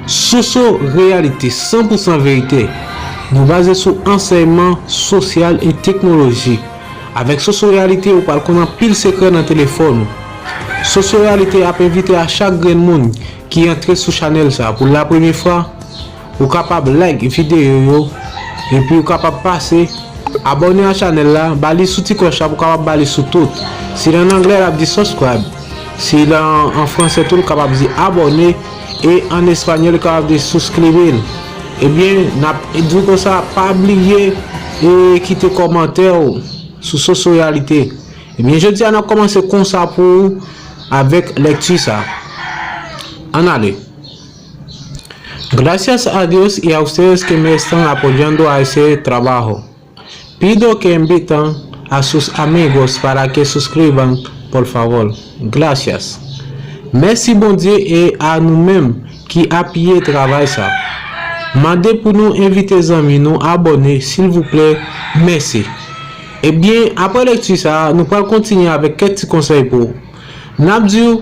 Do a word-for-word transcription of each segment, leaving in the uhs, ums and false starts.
Soso Reyalite, san pou san verite. Nou baze sou ansèyman sosyal e teknoloji. Avèk Soso Reyalite, ou pral konn anpil sekrè nan telefòn ou. Soso Reyalite ap envite a chak grenn moun ki antre sou chanèl sa pou la premye fwa, ou kapab like videyo yo, epi ou kapab pase abòne a chanèl la, ba li sou ti klòch la pou kapab ba li sou tout. Si l an anglè, l ap di subscribe. Si l an, an fransè tou, l kapab di abòne. E an espanyòl, l kapab di suscribir. Ebyen, n ap di w konsa, pa bliye e kite kòmantè w sou Soso Reyalite. Ebyen, jodi a, n ap kòmanse konsa pou ou avèk lèkti sa. Ann ale. Gracias a Dios y a ustedes que me están apoyando a ese trabajo. Pido que invitan a sus amigos para que suscriban, por favor. Gracias. Mèsi Bondye e a nou menm ki apiye travay sa. Mande pou nou envite zanmi nou abòne, silvouplè. Mèsi. Ebyen, apre lèkti sa, nou pral kontinye avèk kèk ti konsèy pou ou. N ap di w,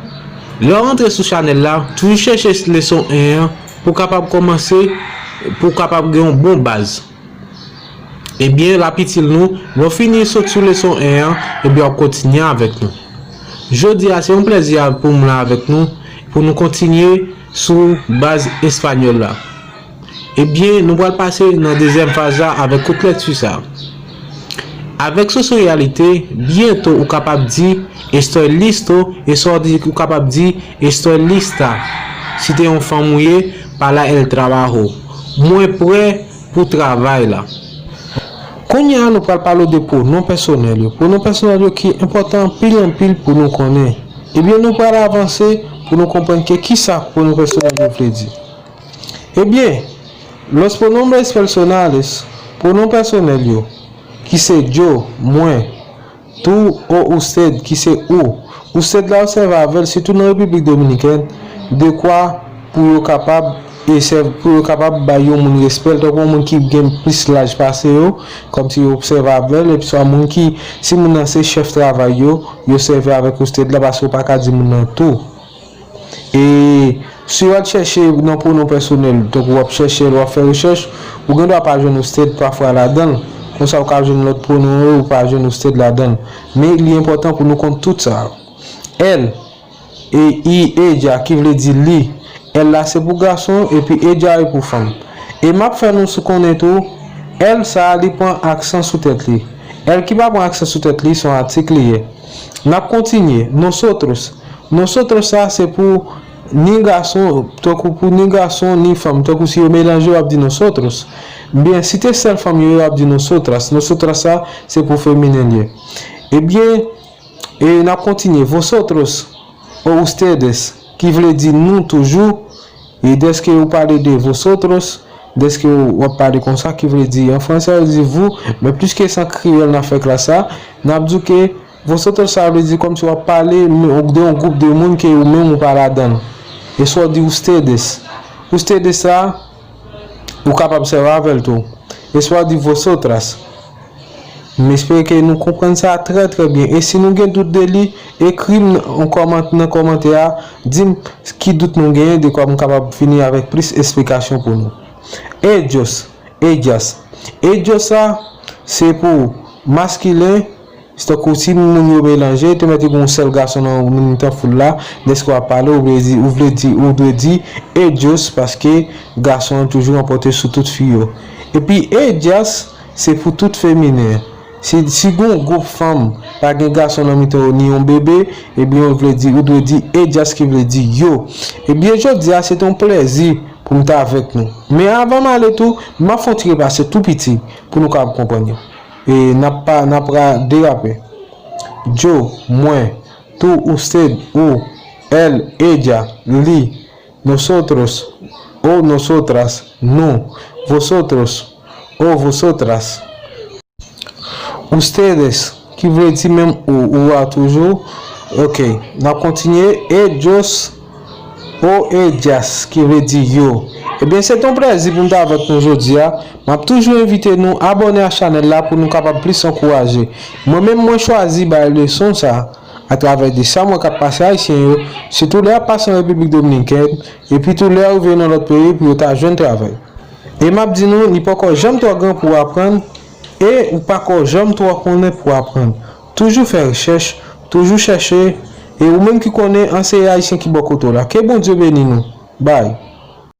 lè w rantre sou chanèl la, toujou chèche leson en an pou w kapab kòmanse, pou w kapab gen yon bon baz. Ebyen, l ap itil nou, lè w fini sot sou leson en an, ebyen, w ap kontinye avèk nou. Jodi a, se yon plèzi pou m la avèk nou, pou nou kontinye sou baz espanyòl la. Ebyen, nou pral pase nan dezyèm faz la avèk kout lèkti sa. Avèk Soso Reyalite, byento ou kapab di estoy listo, e sa w di ou kapab di estoy lista. Si te yon fanm ou ye, para el trabajo. Mwen prè pou travay la. Kounye a, nou pral pale de pwonon pèsonèl yo. Pwonon pèsonèl yo ki enpòtan anpil, anpil pou nou konnen. Ebyen, nou pral avanse pou nou konprann ke kisa pwonon pèsonèl yo vle di. Ebyen, los pronombres personales, pwonon pèsonèl yo, ki se yo, mwen, tú o usted, ki se ou. Usted la yo sèvi avè l, sitou nan Repiblik Dominikèn, dekwa pou yo kapab, e sèv-, pou yo kapab bay yon moun respè l, tankou yon moun ki gen plis laj pase yo, kòmsi yo sèvi avè l, epi swa moun ki, si moun nan se chèf travay yo, yo sèvi avèk usted la, paske yo pa ka di moun nan tú. E si w al chèche nan pwonon pèsonèl, tankou w ap chèche l, w ap fè rechèch, ou gen dwa pa jwenn usted pafwa ladan l. Konsa, ou ka jwenn lòt pwonon yo, ou pa jwenn usted ladan l. Men li enpòtan pou nou konn tout sa yo. Él, e, y ella, ki vle di li. Él la se pou gason, epi ella e pou fanm. E m ap fè nou sou konnen tou, él sa a, li pran aksan sou tèt li. Él ki pa pran aksan sou tèt li, se yon atik li ye. N ap kontinye. Nosotros. Nosotros sa, se pou ni gason, tankou pou ni gason, ni fanm. Tankou si yo melanje, w ap di nosotros. Byen, si te sèl fanm yo ye, w ap di nosotras. Nosotras sa, se pou feminen li ye. Ebyen, e n ap kontinye. Vosotros o ustedes, ki vle di nou toujou. E dèske ou pale de vosotros, dèske w ap pale konsa, ki vle di, an fransè, yo di vous, men pliske se an kreyòl n ap fè klas sa, n ap di w ke vosotros sa vle di kòmsi w ap pale de yon gwoup de moun ke ou menm ou pa ladan l. E swa w di ustedes. Ustedes sa, ou kapab sèvi avè l tou. E swa w di vosotras. M espere ke nou konprann sa trè, trè byen. E si nou gen dout de li, ekri m nan kòmant-, nan kòmantè a, di m ki dout nou genyen, dekwa m kapab vini avèk plis esplikasyon pou nou. Ellos, ellas. Ellos sa, se pou maskilen, se tankou si moun yo melanje, te mèt gen yon sèl gason nan, nan mitan foul la, dèske w ap pale, ou vle di, ou vle di, ou dwe di ellos, paske gason an toujou ranpòte sou tout fi yo. Epi ellas, se pou tout feminen. Si, si gon gwoup fanm pa gen gason nan mitan yo ni yon bebe, ebyen, ou vle di, ou dwe di ellas ki vle di yo. Ebyen, jodi a, se te yon plèzi pou m te avèk nou. Men avan m ale tou, m ap fè yon ti repase tou piti pou nou kapab konprann yo. E n ap pa, n ap pa derape. Yo, mwen, tú, usted, ou, él, ella, li, nosotros, o nosotras, nou, vosotros, o vosotras, ustedes, ki vle di menm ou, ou a toujou. Ok, n ap kontinye. Ellos o ellas, ki vle di yo. Ebyen, se te yon plèzi pou m te avèk nou jodi a. M ap toujou envite nou abòne a chanèl la pou nou kapab plis ankouraje. Mwen menm, mwen chwazi bay leson sa a atravè de sa m wè k ap pase Ayisyen yo, sitou lè y ap pase an Repiblik Dominikèn, epi tou lè yo rive nan lòt peyi pou yo ta jwenn travay. E m ap di nou, li poko janm twò gran pou w aprann, e ou pako janm twò konnen pou w aprann. Toujou fè rechèch, toujou chèche, e ou menm ki konnen, anseye Ayisyen ki bò kote w la. Ke Bondye beni nou. Bye.